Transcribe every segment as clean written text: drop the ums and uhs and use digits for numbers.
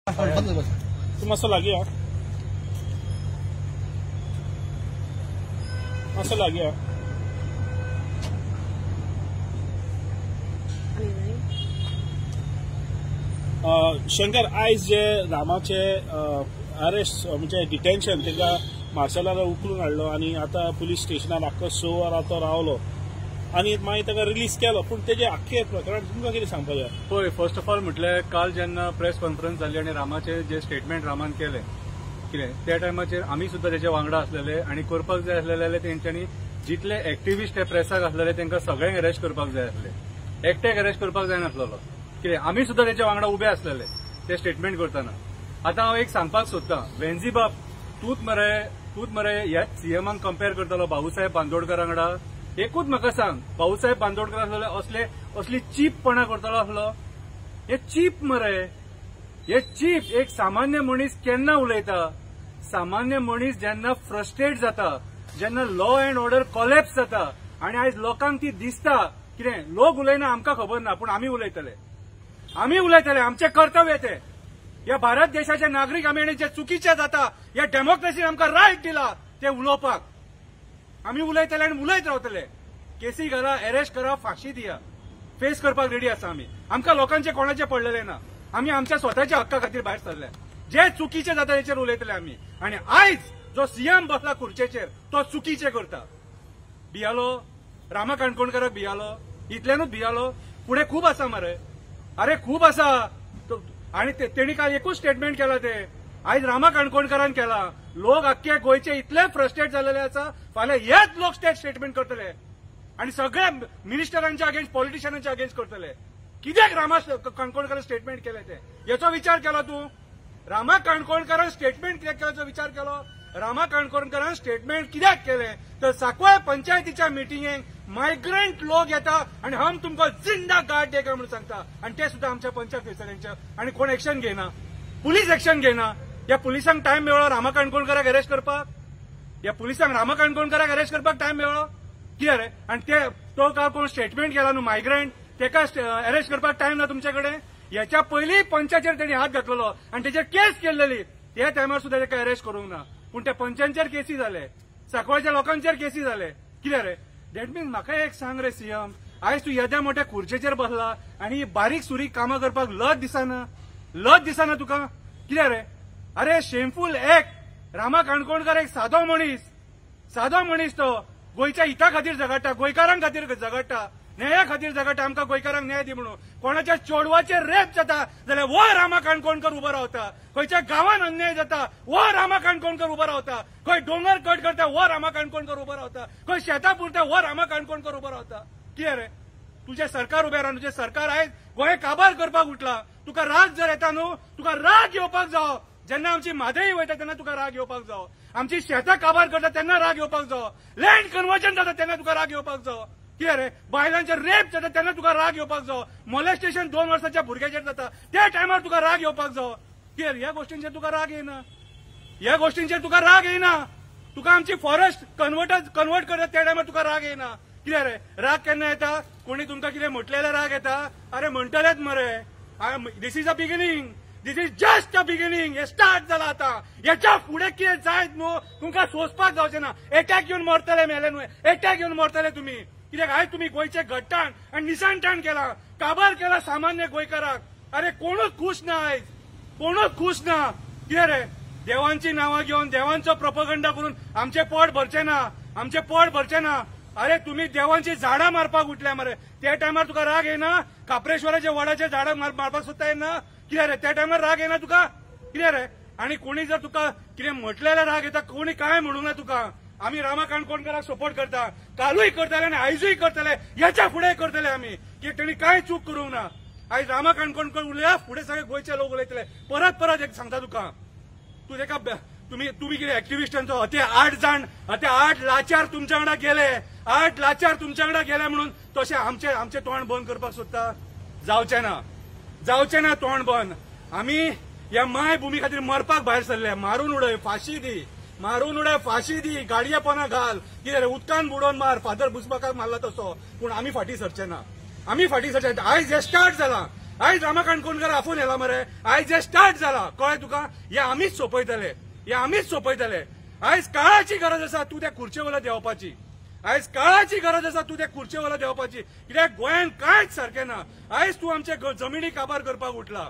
तूं मातसो लागीं या, मातसो लागीं या. शंकर, आयज जे रामाचे अरेस्ट म्हणजे डिटेन्शन ताका मार्शलान उखलून हाडलो आनी आतां पुलीस स्टेशनार आख्खो 6 वरां तो रावलो आनी मागीर ताका रिलीज केलो, पूण तेजे आख्खे प्रकरण तुमकां कितें सांगपाक जाय? पळय, फर्स्ट ऑफ ऑल म्हटल्यार काल जेन्ना प्रेस कॉन्फरन्स जाली आनी रामाचे जे स्टेटमेंट रामान केलें कितें त्या टायमाचेर आमी सुद्दां तेच्या वांगडा आसलेले आनी करपाक जाय आसलेले जाल्यार तेंच्यांनी जितले एक्टिविस्ट हे प्रेसाक आसलेले तांकां सगळ्यांक अरेस्ट करपाक जाय आसले, एकट्याक अरेस्ट करपाक जायनासलेलो. कितें आमी सुद्दां तेच्या वांगडा उबे आसलेले ते स्टेटमेंट करतना. आतां हांव एक सांगपाक सोदतां, वेन्झी बाब तूंच मरे ह्या सीएमाक कंपेर करतालो भाऊसाहेब बांदोडकर वांगडा. एकूच म्हाका सांग, भाऊसाहेब बांदोडकर आसलेले असले असली चीपपणा करतलो आसलो? हे चीप मरे, हे चीप. एक सामान्य मनीस केन्ना उलयता? सामान्य मनीस जेन्ना फ्रस्ट्रेट जाता, जेन्ना लॉ अँड ऑर्डर कॉलॅप्स जाता आनी आयज लोकांक ती दिसता. कितें लोक उलयना आमकां खबर ना, पूण आमी उलयतले, आमी उलयतले, आमचें कर्तव्य तें. ह्या भारत देशाचे नागरीक आमी आनी जे चुकीचे जाता ह्या डेमोक्रेसीन आमकां रायट दिला ते उलोवपाक. आमी उलयतले आनी उलयत रावतले. केसी घाला, अरेस्ट करा, फांशी दिया, फेस करपाक रेडी आसा आमी. आमकां लोकांचे कोणाचे पडलेले ना, आमी आमच्या स्वताच्या हक्का खातीर भायर सरले. जे चुकीचे जाता तेचेर उलयतले आमी. आनी आयज जो सीएम बसला खुर्चेचेर तो चुकीचे करता. भियालो रामा काणकोणकाराक, भियालो, इतल्यानूच भियालो. फुडें खूब आसा मरे, अरे खूब आसा. आनी तेणी काल एकूच स्टेटमेंट केला ते आयज रामा काणकोणकारान केला. लोक आख्खे गोंयचे इतले फ्रस्ट्रेट जाल्ले आसा, फाल्यां हेच लोक स्टेटमेंट करतले आनी सगळ्या मिनिस्टरांच्या अगेन्स्ट, पॉलिटिशियनांच्या अगेन्स्ट करतले. कित्याक रामा काणकोणकारान स्टेटमेंट केलें तें हेचो विचार केलो तूं? रामा काणकोणकारान स्टेटमेंट कित्याक केलो हेचो विचार केलो? रामा काणकोणकारान स्टेटमेंट कित्याक केलें तर सांकवाळ पंचायतीच्या मिटिंगेक मायग्रंट लोक येता आनी हम तुमकां जिंदा गार्ड देगा म्हणून सांगता, आनी ते सुद्दां आमच्या पंचायत थंयसर आनी कोण एक्शन घेयना, पुलीस एक्शन घेयना. ह्या पुलिसांक टायम मेळ्ळो रामा काणकोणकाराक अरेस्ट करपाक? ह्या पुलिसांक रामा काणकोणकाराक अरेस्ट करपाक टायम मेळ्ळो? कितें रे? आनी ते तो काल कोण स्टेटमेंट केला न्हू मायग्रंट, तेका अरेस्ट करपाक टायम ना तुमचे कडेन? हेच्या पयलीं पंचाचेर तेणी हात घातलेलो आनी तेचेर केस केल्लेली, त्या टायमार सुद्दां तेका अरेस्ट करूंक ना. पूण त्या पंचांचेर केसी जाले, सांकवाळच्या लोकांचेर केसी जाले. कितें रे? That means म्हाका एक सांग रे सीएम, आयज तूं येद्या मोठ्या खुर्चेचेर बसला आनी बारीक सुरीक कामां करपाक लज दिसना? लज दिसना तुका? कितें रे? अरे शेमफूल एक्ट. रामा काणकोणकर एक सादो मनीस, सादो मनीस तो गोंयच्या हिता खातीर झगडटा, गोंयकारां खातीर झगडटा, न्याया खातीर झगडटा. आमकां गोंयकारांक न्याय दी म्हणून कोणाच्या चेडवाचेर रेप जाता जाल्यार वो रामा काणकोणकर उबो रावता, खंयच्या गांवान अन्याय जाता वो रामा काणकोणकर उबो रावता, खंय दोंगर कट करता वो रामा काणकोणकर उबो रावता, खंय शेतां पुरता वो रामा काणकोणकर उबो रावता. कितें रे तुजें सरकार उबें रावन, तुजें सरकार आयज गोंय काबार करपाक उठला. तुका राग जर येता न्हू, तुका राग येवपाक जावो. जेन्ना आमची म्हादई वयता तेन्ना तुका राग येवपाक जावो, आमची शेतां काबार करता तेन्ना राग येवपाक जावो, लँड कन्वर्जन जाता तेन्ना तुका राग येवपाक जावो. कितें रे? बायलांचेर रेप जाता तेन्ना तुका राग येवपाक जावो, मोलेस्टेशन 2 वर्साच्या भुरग्याचेर जाता त्या टायमार तुका राग येवपाक जावो. कितें ह्या गोश्टींचेर तुका राग येना? ह्या गोश्टींचेर तुका राग येना? तुका आमची फॉरेस्ट कन्वर्ट करता त्या टायमार तुका राग येना? कितें रे? राग केन्ना येता? कोणी तुमकां कितें म्हटलेलें राग येता? अरे म्हणटलेच मरे. This is a beginning, this is just a beginning. हे स्टार्ट जाला आतां. हेच्या फुडें कितें जायत न्हू तुमकां सोंसपाक जावचें ना. एटॅक येवन मरतले, मेले न्हय, एटॅक येवन मरतले तुमी. कित्याक आयज तुमी गोंयचें घट्टाण आनी निसणटाण केलां, काबार केला सामान्य गोंयकाराक. अरे कोणूच खूश ना आयज, कोणूच खूश ना. कितें रे? देवांची नांवां घेवन देवांचो प्रोपगंडा करून आमचें पोट भरचें ना, आमचें पोट भरचें ना. अरे तुमी देवांची झाडां मारपाक उठल्या मरे, त्या टायमार तुका राग येना? काप्रेश्वराच्या वडाच्या झाडां मारपाक सुद्दां येना? कितें रे? त्या टायमार राग येना तुका? कितें रे? आनी कोणी जर तुका कितें म्हटलें राग येता, कोणी कांय म्हणूंक ना तुका. आमी रामा काणकोणकाराक सपोर्ट करता, कालूय करतले आनी आयजूय करतले, हेच्या फुडें करतले आमी. की तेणी कांय चूक करूंक ना. आयज रामा काणकोणकर उलया, फुडें सगळे गोंयचे लोक उलयतले. परत परत एक सांगता तुका, तूं तेका तुमी कितें एक्टिविस्टांचो हते 8 जाण, हते 8 लाचार तुमच्या वांगडा गेले, 8 लाचार तुमच्या वांगडा गेले म्हणून तशें आमचें आमचें तोंड बंद करपाक सोदता? जावचें ना, जावचें ना तोंड बंद. आमी ह्या मायभुमी खातीर मरपाक भायर सरले. मारून उडय, फांशी दी, मारून उडय, फांशी दी, गाडये पोना घाल, कितें रे उदकान बुडोवन मार, फादर बुजबाकाक मारला तसो, पूण आमी फाटीं सरचे ना, आमी फाटीं सरचे. आयज हें स्टार्ट जालां, आयज रामा काणकोणकर आफोवन येला मरे, आयज हे स्टार्ट जाला, कळ्ळें तुका? हे आमीच सोंपयतले, हे आमीच सोंपयतले. आयज काळाची गरज आसा तूं त्या खुर्चे वयलो देंवपाची, आयज काळाची गरज आसा तूं त्या खुर्चे वयलो देंवपाची. कित्याक गोंयांत कांयच सारकें ना. आयज तूं आमचे जमिनी काबार करपाक उठला,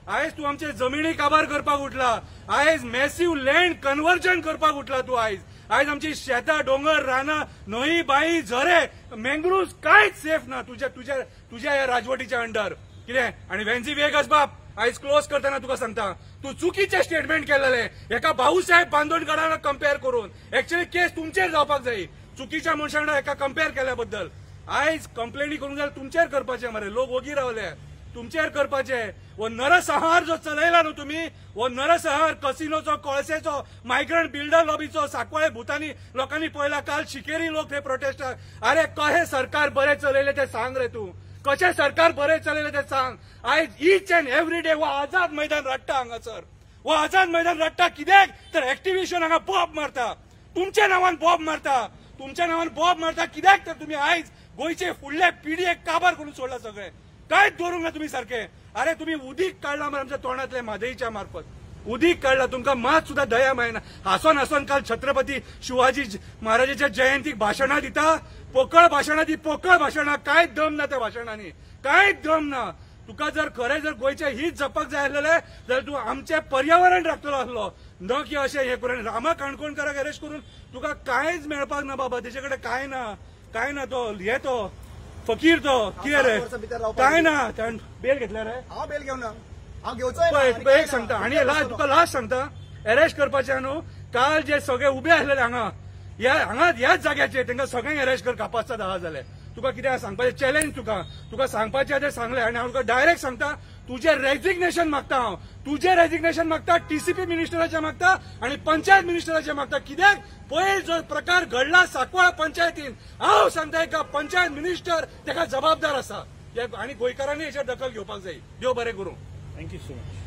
आयज तूं आमचे जमिनी काबार करपाक उठला, आयज मॅसिव लँड कन्वर्जन करपाक उठला तूं. आयज आयज आमची शेतां, दोंगर, रानां, न्हंयी, बांयी, झरे, मँग्रुव्स कांयच सेफ ना तुज्या तुज्या तुज्या ह्या राजवटीच्या अंडर. कितें? आनी वेन्झी वेगस बाब, आयज क्लोज करतना तुका सांगता, तूं चुकीचें स्टेटमेंट केलेलें एका भाऊसाहेब बांदोडकराक कंपेर करून. एक्चुअली केस तुमचेर जावपाक जाय, चुकीच्या मनशा वांगडा एका कंपेर केल्या बद्दल. आयज कंप्लेनी करूंक जाल्यार तुमचेर करपाचें मरे, लोक ओगी रावले, तुमचेर करपाचें. हो नरसंहार जो चलयला न्हू तुमी, हो नरसंहार कसिनोचो, कोळशेचो, मायग्रंट बिल्डर लॉबीचो, सांकवाळे भुतानी लोकांनी पळयला. काल शिकेरी लोक थंय प्रोटेस्टाक. अरे कशें सरकार बरें चलयलें तें सांग रे तूं, कशें सरकार बरें चलयलें तें सांग. आयज ईच अँड एवरी डे हो आझाद मैदान रडटा हांगासर, हो आझाद मैदान रडटा. कित्याक तर एक्टिविशन हांगा बॉब मारता, तुमच्या नांवान बॉब मारता, तुमच्या नांवान बॉब मारता. कित्याक तर तुमी आयज गोंयचे फुडले पिढयेक काबार करून सोडला सगळें, कांयच दवरूंक ना तुमी सारकें. अरे तुमी उदीक काडला मरे आमच्या तोंडांतलें म्हादईच्या मार्फत, उदीक काडला, तुमकां मात सुद्दां दया मेळना. हांसोन हांसोन काल छत्रपती शिवाजी महाराजाच्या जयंतीक भाशणां दिता, पोकळ भाशणां दी, पोकळ भाशणां, कांयच दम ना त्या भाशणांनी, कांयच दम ना. तुका जर खरें जर गोंयचें हित जपपाक जाय आसलेलें जाल्यार तूं आमचें पर्यावरण राखतलो आसलो, न की अशें हें करून रामा काणकोणकाराक अरेस्ट करून तुका कांयच मेळपाक ना बाबा. तेजे कडेन कांय ना, कांय ना. तो हे तो फकीर तो कितें रे, कांय ना. बेल घेतल्या रे? हांव बेल घेवना, हांव घेवचो. एक सांगता आनी तुका लास्ट सांगता, अरेस्ट करपाचें न्हू. काल जे सगळे उबे आसलेले हांगा, ह्या हांगा ह्याच जाग्याचेर तांकां सगळ्यांक अरेस्ट कर कापास्ता 10 जाले. तुका कितें सांगपाचें चॅलेंज तुका, तुका सांगपाचें तें सांगलें. आनी हांव तुका डायरेक्ट सांगता, तुजें रेजिग्नेशन मागता हांव, तुजें रेजिग्नेशन मागता, टीसीपी मिनिस्टराचें मागता आनी पंचायत मिनिस्टराचें मागता. कित्याक पयर जो प्रकार घडला सांकवाळ पंचायतीन, हांव सांगता एका पंचायत मिनिस्टर ताका जबाबदार आसा. आनी गोंयकारांनी हेचेर दखल घेवपाक जाय. देव बरें करूं. Thank you so much.